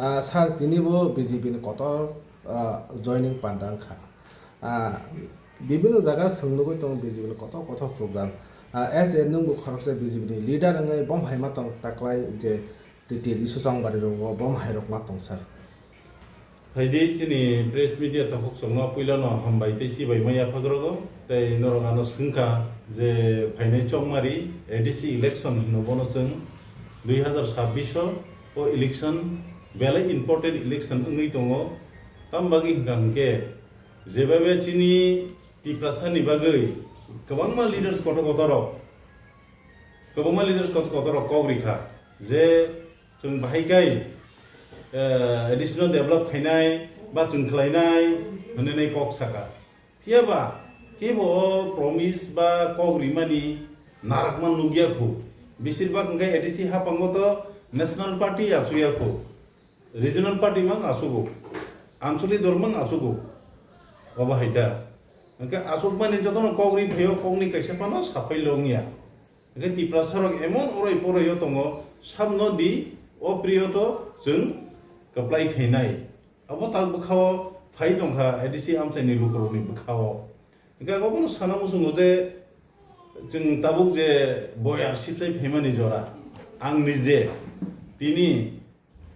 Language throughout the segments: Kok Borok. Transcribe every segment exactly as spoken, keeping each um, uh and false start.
Ah, sir, tini bo B J P ni kotor, ah, joining panda wngkha. Ah, bibinno jaga swng nugwi tongo B J P ni kotor kotor program. Ah, as a nwng bo khoroksa B J P ni leader wngwi bom hai ma tong taklai je T T D Suchongbari rogo bom hai rok ma tong, sir. Phaidi chini press media takhuk chwngno puilano hambai tei chibai ma yaphak rogo. Tei norok ano swngkha je phainai chongmari A D C election hino bono chwng dui hazar sabbish o, o election belai important election wngwi tongo. Tam bagwi hwnkha hwnkhe, jebebe chini Tiprasani bagwi kwbangma leaders kotor kotor rok, kwbangma leaders kotor kotor rok kok rikha je chwng bahai kai, eh, A D C no develop khainai ba chwng khlainai hwnwi nai kok saka. Phiya ba kebo o promise ba kok rimani narakma nukya khu. Besir bak hwnkhe A D C hapango to National Party achukya khu, Regional Party mang achugo, Ancholi dol mang achugo. Obo hai ta. Hwnkhe achukmani jotono kok ri phaio, kokni kaisa phano saphai lo wngya. Hwnkhe Tiprasa rok emon oroi poroi o tongo, samno di o priyo to chwng kwplai khainai. Abo tak bwkhao phai tongkha A D C amchaini lukurokni bwkhao. Hwnkhe abono sana muchungo je chwng tabuk je boyar sipsai phaimani jora, ang nije tini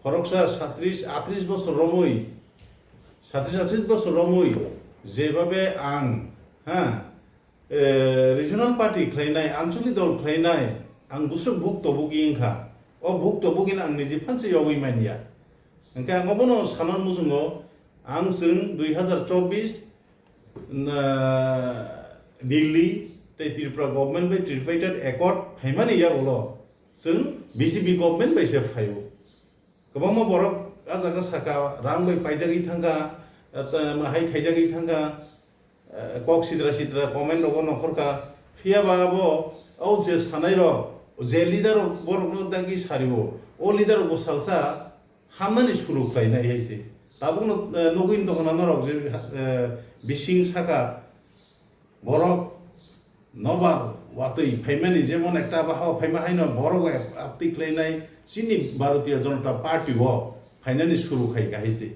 khoroksa satris atris bosor romwi, satris atris bosor romwi jebabe ang, ha, eh, regional party khlainai, ancholi dol khlainai, ang bwswk buk tobugi wngkha. O buk tobugino ang niji phansi yogwi manya. Hwnkhe ang obono sanan muchungo, ang chwng dui hazar chobbish na Delhi tei Tripura government bai tripartite accord phaimani yagulo chwng B J P government bai se phaio. Kwbangma borok a jaga saka, rang bai paijagwi thangkha, eh, ta-, hai khaijagwi thangkha, eh, kok sitra sitra comment rogo nokhorkha. Phiya ba abo o je sanai rok, je leader rok borokno dagi sario, o leader rok bo salsa hamnani suru khlainai hai se. Tabukno, eh, nugwi tongkha na norok je, eh, bising saka borok nobar watwi phaimani, jemon ekta bahao phaima haino borok ap-, aptwi khlainai chini Bharatiya Janata Party o phainani suru khai kahai se.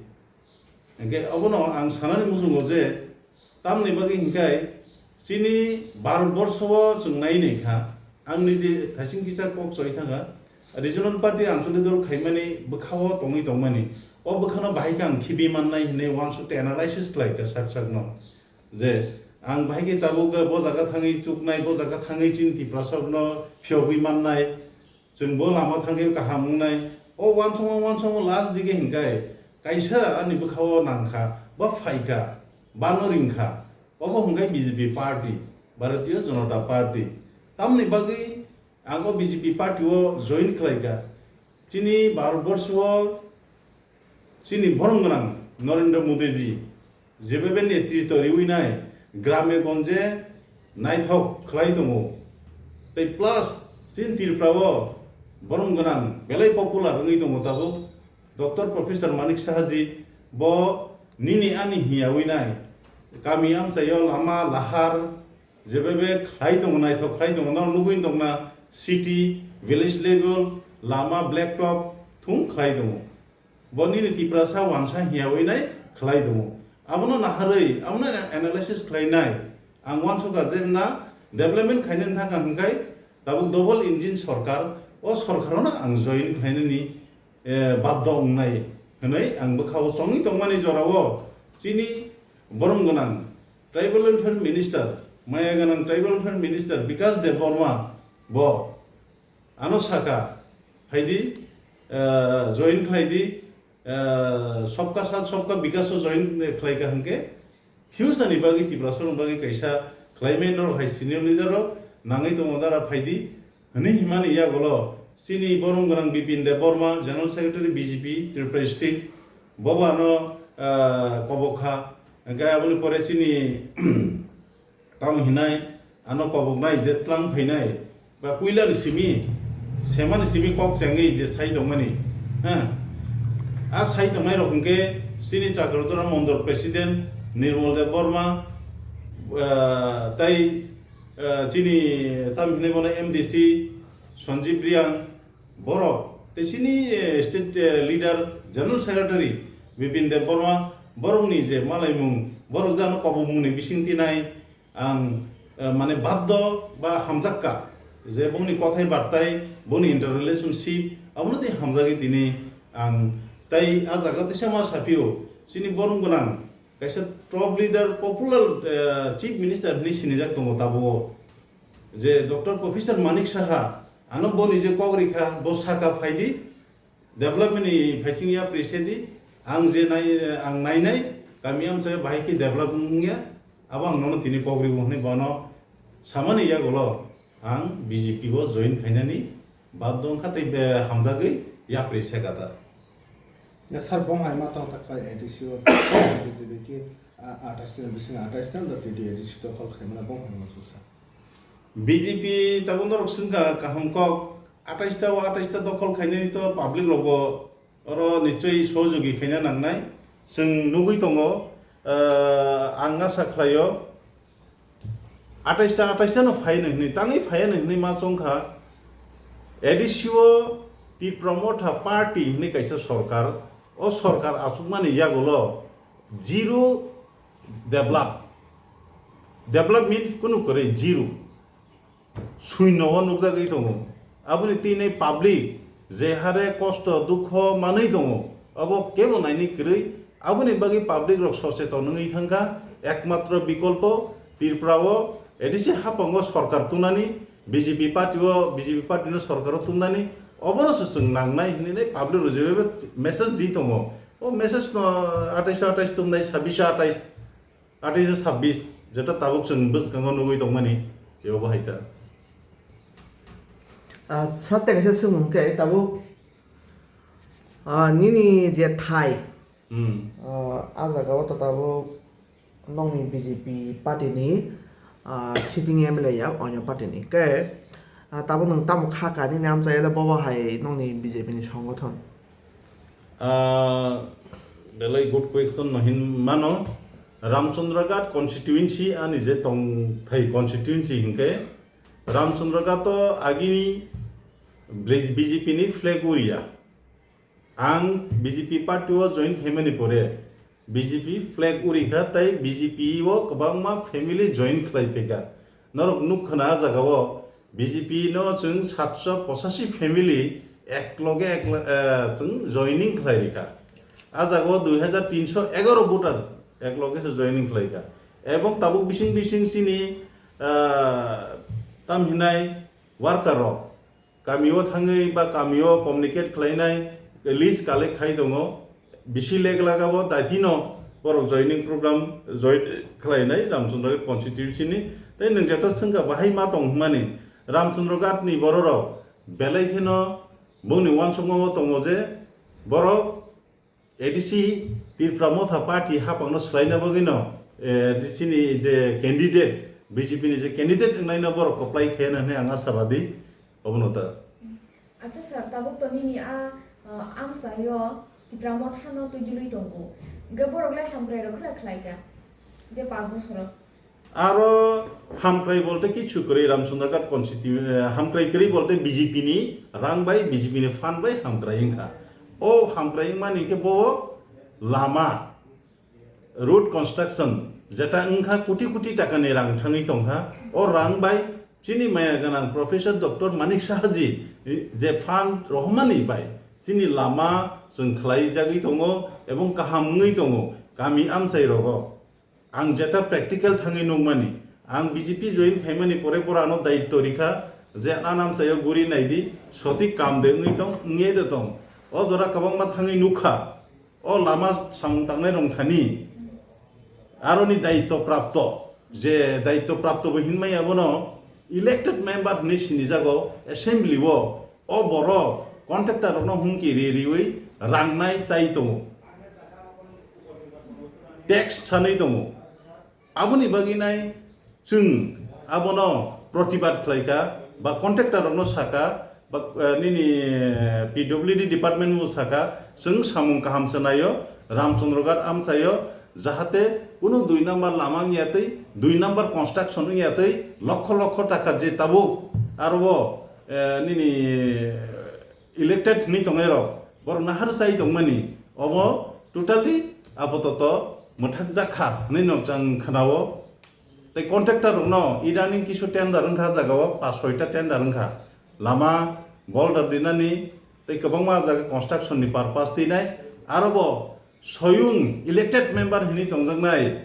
Hwnkhe obono ang sanani muchungo je tamni bagwi hinkhai chini Bharat borsho o chwng nai nai kha, ang nije thaising kisa kok choi thangkha, regional party ancholi dol khaimani bwkhao tongwi tongmani, o bwkhano bahai khe ang khibi mannai hinwi uansukte analysis khlai kha sak sakno. Je ang bahai khe tabuk bo jaga thangwi chuknai, bo jaga thangwi chini Tiprasarokno phiyogwi mannai, chwng bo lama thangwi kaham wngnai. O uansukma uansukma last dige hinkhai kaisa ani bwkhao nangkha, ba phaikha, bano ringkha, obo hinkhai B J P party, Bharatiya Janata Party. Tamni bagwi ang o B J P party o join khlaikha. Chini Bharat borsho o chini borom gwnang Narendra Modi ji jebebe netrito riwi nai grame gonje naithok khlai tongo. Tei plus chini Tripura o borom gwnang belai popular wngwi tongo tabuk Doctor Professor Manik Saha ji, bo nini ani hiyawi nai kami amchaio lama lahar jebebe khlai tongo, naithok khlai tongo, no nugwi tongna city, village level, lama black top thung khlai tongo. Bo nini Tiprasa wansa hiyawi nai khlai tongo. Abono naharwi, abono analysis khlainai. Ang uansukha je na development khainani thangkha hwnkhe tabuk double engine sorkar, o sorkarono ang join khlainani, eh, baddo wngnai hwnwi ang bwkhao chongwi tongmani jorao chini borom gwnang tribal welfare minister, maya gwnang tribal welfare minister Bikash Debbarma bo ano saka, phaidi, eh, join khlaidi, eh, Sabka Saath Sabka Bikash o join khlaikha hwnkhe future ni bagwi Tiprasarokni bagwi kaisa khlaimani norok hai senior leader rok nangwi tongo dara phaidi hwnwi himani yagulo chini borom gwnang Bipin Debbarma, General Secretary B J P Tripura State, bobo ano, eh, kobok kha. Hwnkhe aboni pore chini tamo hinai ano koboknai je tlang phainai ba puilani simi semani simi kok chengwi je sai tongmani, ha, a sai tongnai rok hwnkhe chini Chakratora Mondol President Nirmal Debbarma, ah, tai, ah, chini tam hinai bono M D C Sanjib Reang, borok tei chini, eh, state, eh, leader General Secretary Bipin Debbarma, borokni je malaimung, borok jano kobomungni bising tinai, ang, eh, mane baddo ba hamjakka je bongni kothai bartai, bongni interrelationship, abono tei hamjagwi tini ang tei ah jaga teisa ma sapio, chini borom gwnang kaisa top leader, popular, eh, chief minister hinwi sinijak tongo tabuk o. Je Doctor Professor Manik Saha, ano boni je kok rikha, bo saka phaidi, development ni phaising ya presedi, ang je nai, ang nainai, kami amchai bahai khe develop wngya, abo ang nono tini kok ribo hwnwi bono samani yagulo ang B J P bo join khainani bad dong kha tei be hamjagwi yapri sekata. Ya sir, bong hai ma tong tak A D C o B J P ki, ah, atais ni bising atais ta da T D A D C to kol khai mana bong hai ma sir. B J P tabuk norok swngkha kaham kok, atais ta o atais ta dokhol khainani to public rok bo oro nichoi sohojogi khaina nangnai. Chwng nugwi tongo, ah, ang asa khlaio, atais ta, atais ta no phai nai hwnwi, tangwi phai nai hwnwi ma chongkha. A D C o Tipra Motha Party hwnwi kaisa sorkar, o sorkar achukmani yagulo zero develop. Develop means kunu kwrwi zero. Suino o nukjagwi tongo. Aboni tini public je hare kosto dukho manwi tongo, abo kebo naini kwrwi. Aboni bagwi public rok socheton wngwi thangkha. Ekmatro bikolpo Tripura o A D C hapango sorkar tunani, B J P party o, B J P party no sorkar o tumnani, obono se chwng nangnai hinwi public rok je message di tongo. O message no atais atais tumnai, sabbish atais, atais sabbish, jeta tabuk chwng bwskango nugwi tongmani, ebo bahai ta. Ah, satte kaisa swngmung khe tabuk, ah, nini je thai, Hmm. ah, ah jaga o to tabuk nokni B J P party ni, ah, sitting M L A ya, onyo party ni. Khe, ah, tabuk nwng tamo kha ka nini amchai le bobo hai nokni B J P ni songothon? Ah, belai good question no hin mano. Ramchandraghat constituency ani je tongthai constituency hinkhe Ramchandraghat o agini B J P ni flag uriya. Ang B J P party o join khaimani pore B J P flag uri kha tei B J P o kwbangma family join khlai phaikha. Norok nuk khna ah jaga o B J P no chwng satso pochashi family ek loge ek la-, eh, chwng joining khlai rikha. Ah jaga o dui hajar tinso egaroh voter ek loge se joining khlai kha. Ebong tabuk bising bising chini, ah, tam hinai worker rok kami o thangwi ba kami o communicate khlainai, list collect khai tongo, bisi lek laga bo daitino borok joining program join khlainai Ramchandraghat constituency ni. Tei nwng jeta swngkha bahai ma tong hwnmani, Ramchandraghat ni bororok belai kheno bongni uansukma o tongo je borok A D C Tipra Motha Party hapangno swlaina bagwino, eh, A D C ni je candidate, B J P ni je candidate wngnaino borok kwplai khe hwnwi ang ashabadi, obono ta. Acha sir, tabuk to nini a, ah, amchaio Tipra Motha no twi dilwi tongo. Hwnkhe borok le hamkrai rok khe khlai kha je panch bosoro. Aro hamkrai bolte kichu kwrwi Ramchandraghat constitu-, eh, hamkrai kwrwi bolte B J P ni rang bai, B J P ni fund bai hamkrai wngkha. O hamkrai wngmani khe bo lama, road construction, jeta wngkha koti koti taka ni rang thangwi tongkha. O rang bai chini maya gwnang Professor Doctor Manik Saha ji, eh, je fund rohormani bai chini lama chwng khlai jagwi tongo ebong kaham wngwi tongo kami amchai rogo. Ang jeta practical thangwi nukmani, ang B J P join khaimani pore pore ano daitto rikha je ano amchaio guri naidi, sotik kam de wngwi tong, wngwi de tong. O jora kwbangma thangwi nukha, o lama samung tangnai rong thani aroni daitto prapto, je daitto prapto bo hinmaya bono elected member hinwi sinijago assembly o. O borok contractor rokno humki ri riwi rangnai chai tongo, tax sanwi tongo. Aboni bagwi nai chwng abono protibad khlaikha ba contractor rokno sakha ba, eh, nini, eh, P W D department bo sakha, chwng samung kaham se naio, Ramchandraghat amchaio, jahate kunu dui number lama wngya twi, dui number construction wngya twi, lokho lokho taka je tabuk aro bo, eh, nini elected hinwi tongnai rok, borok nahar chai tongmani, Omo totally apototo mwthakjak kha hwnwi no chwng khwnao. Tei contractor rokno idaning kisu tender wngkha jagao pas soita tender wngkha. Lama, boulder dinani tei kwbangma jaga construction ni purpose teinai. Aro bo soyung elected member hwnwi tongjaknai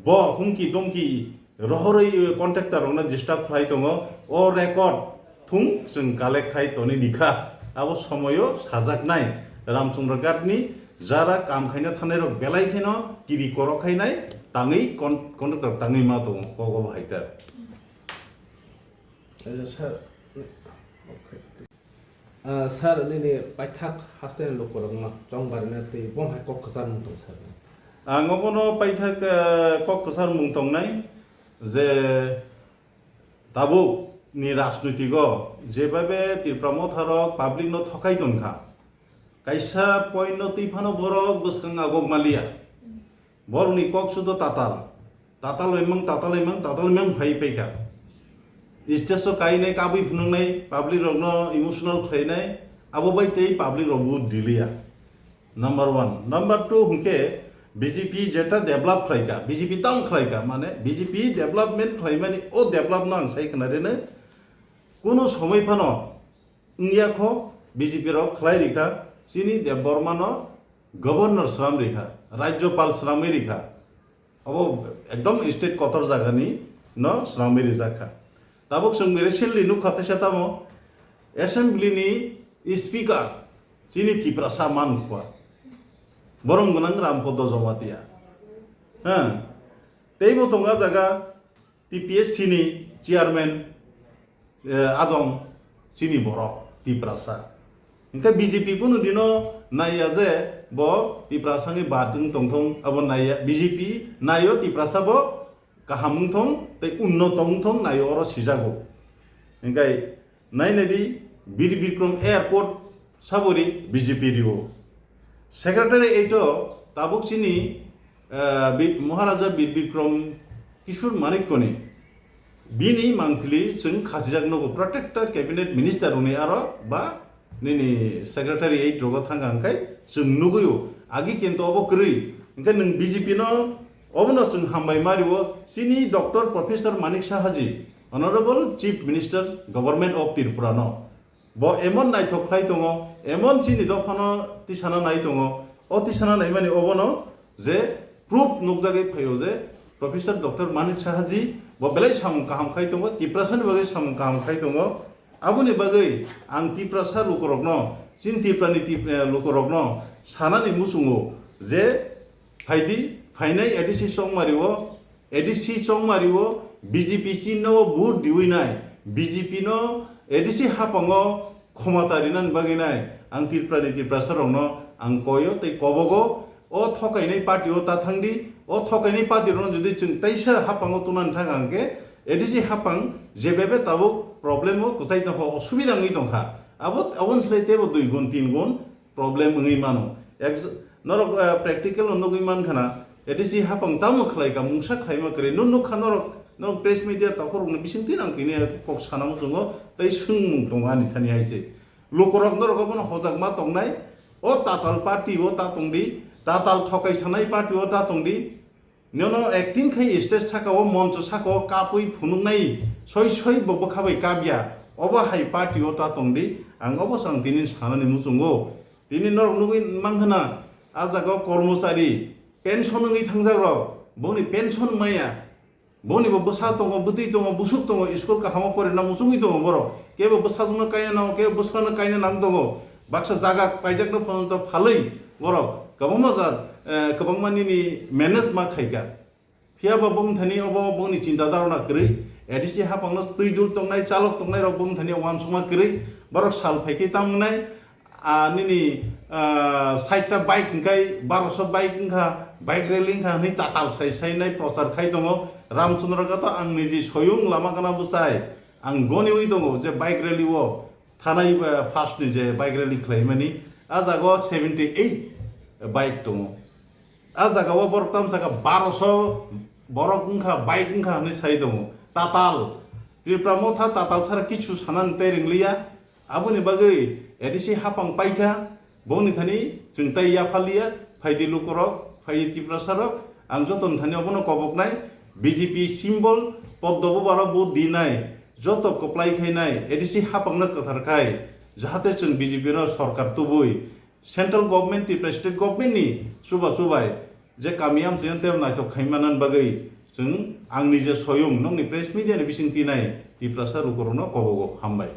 bo humki domki rohorwi contractor rokno disturb khlai tongo. O record thung chwng collect khai toni dikha. Abo somoyo sajaknai Ramchandra Ghat ni jara kam khaina thanai rok belai kheno kiri korok khainai tangwi con-, contractor tangwi ma tongo kok obo hai ta. Sir, okay. Ah, sir, nini paithak haste ni lukurokno chongbarina tei bom hai kok kwchar mung tong sir. Ang obono paithak, eh, kok kwchar mung tongnai je tabuk ni rajnoitigo jebabe Tipra Motha rok public no thokai tongkha. Kaisa point no twi phano borok bwskang agok maliya. Borokni kok sudo tatal. Tatal oimang, tatal oimang, tatal oimang phai phaikha. Stage o kainai kabui phunuknai, public rokno emotional khlainai, abo bai tei public rok bo diliya. Number one. Number two hwnkhe B J P jeta develop khlaikha, B J P tamo khlaikha, mane B J P development khlaimani o develop no ang sai khna rene. Kunu somoi phano wngya kho B J P rok khlai rikha, chini Debbarma no governor swnam rikha, rajyopal swnamwi rikha. Abo ekdom state kotor jagani no swnamwi rijak kha. Tabuk chwng recently nukha teisa tamo assembly ni speaker chini Tiprasa man kwa. Borom gwnang Rampodo Jamatia. Ha. Teibo tonga jaga T P S C ni chairman, eh, adong chini borok Tiprasa. Hingke B J P kunu dino naiya je bo Tiprasa ni bad wng tongthong, abo naiya, B J P naio Tiprasa bo kaham wngthong tei unnoto wngthong naio oro sijago. Hingke nainai di Bir Bikram Airport sabori B J P rio. Secretary eito tabuk chini, eh, Bi-, Maharaja Bir Bikram Kishore Manikya ni bini mangpili chwng khachijak nugo, protector cabinet minister rokni aro ba nini secretary eight rogo thangkha hwnkhe chwng nugwi o. Agi kintu obo kwrwi. Hwnkhe nwng B J P no obono chwng hambai ma rio, chini Doctor Professor Manik Saha ji, Honorable Chief Minister, Government of Tripura no. Bo emon naithok khlai tongo, emon chini dophano tisana nai tongo. O tisana naimani obono je proof nukjagwi phaio je Professor Doctor Manik Saha ji bo belai samung kaham khai tongo, Tiprasani bagwi samung kaham khai tongo. Aboni bagwi ang Tiprasa lukurokno, chini Tiprani Tip-, eh, lukurokno sanani muchungo je phaidi, phainai A D C Chongmari o, A D C Chongmari o B J P si no vote diwi nai, B J P no A D C hapang o khomata rinani bagwi nai. Ang Tripura ni Tiprasa rok no ang koi o tei kobogo, o thokainai party o ta thang di, o thokainai party rok no jodi chwng teisa hapang o tuna thang ang khe A D C hapang jebebe tabuk problem o kwchai tong kha, osubida wngwi tong kha. Abo, aboni slai teibo dui gun, tin gun problem wngwi mano. Ek-, norok, eh, practical no nugwi man khana, A D C hapang tamo khlai ka, mungsa khlaima kwrwi. Nung nuk kha norok, norok press media takhorokni bisingtwi nang tini kok sana muchungo tei swngmung tongo ani thani hai se. Lukurok norok abono hojak ma tongnai, o tatal party o ta tongdi, tatal thokai sanai party o ta tongdi. Nono acting khai stage saka o, moncho saka o kapwi phunuknai, soi soi bo bwkha bai kapya. Obo hai party o ta tongdi, ang obo chwng tini sanani muchungo. Tini norok nugwi mankhana, a jaga o kormochari, pension wngwi thangjak rok, boni pension maya, boni bo bwsa tongo, bwtwi tongo, busuk tongo, school kaham o porina muchungwi tongo borok. Kebo bwsajwkno kaina nango, kebo bwskano kaina nang tongo. Baksa jaga paijakno phano to phalwi borok kwbangma jar, eh, kwbangma nini manage ma khaika. Phiya ba bong thani obo bongni chinta dharona kwrwi. A D C hapangno twi dul tongnai, chalok tongnai rok bong thani uansukma kwrwi. Borok sal phaikhe tamo wngnai, ah, nini, ah, sait ta bike hwnkhe, baroso bike wngkha, bike rally wngkha hwnwi tatal sai sai nai prochar khai tongo. Ramchandra Ghat o ang niji soyung lama gana bwchai, ang goniwi tongo je bike rally o thanai, ah, first ni je bike rally khlaimani, a jaga o seventy eight bike tongo. A jaga o borok tamo saka baroso borok wngkha, bike wngkha hwnwi sai tongo. Tatal, Tripura Motha tatal sara kichu sanani tei ringliya. Aboni bagwi A D C hapang paikha, Boni thani chwng tai yaphaliya, phaidi lukorok, phaidi Tiprasarok, ang jotoni thani obono koboknai, B J P symbol, poddo bubarok vote dinai, joto kwplai khainai, A D C hapangno kwthar khai, jahate chwng B J P no sorkar tubui, central government, Tripura state government ni chuba chubai, je kami amchaino tei naithok khai manna bagwi chwng ang nije soyung nokni press media ni bising tinai Tiprasa lukorokno kobogo. Hambai.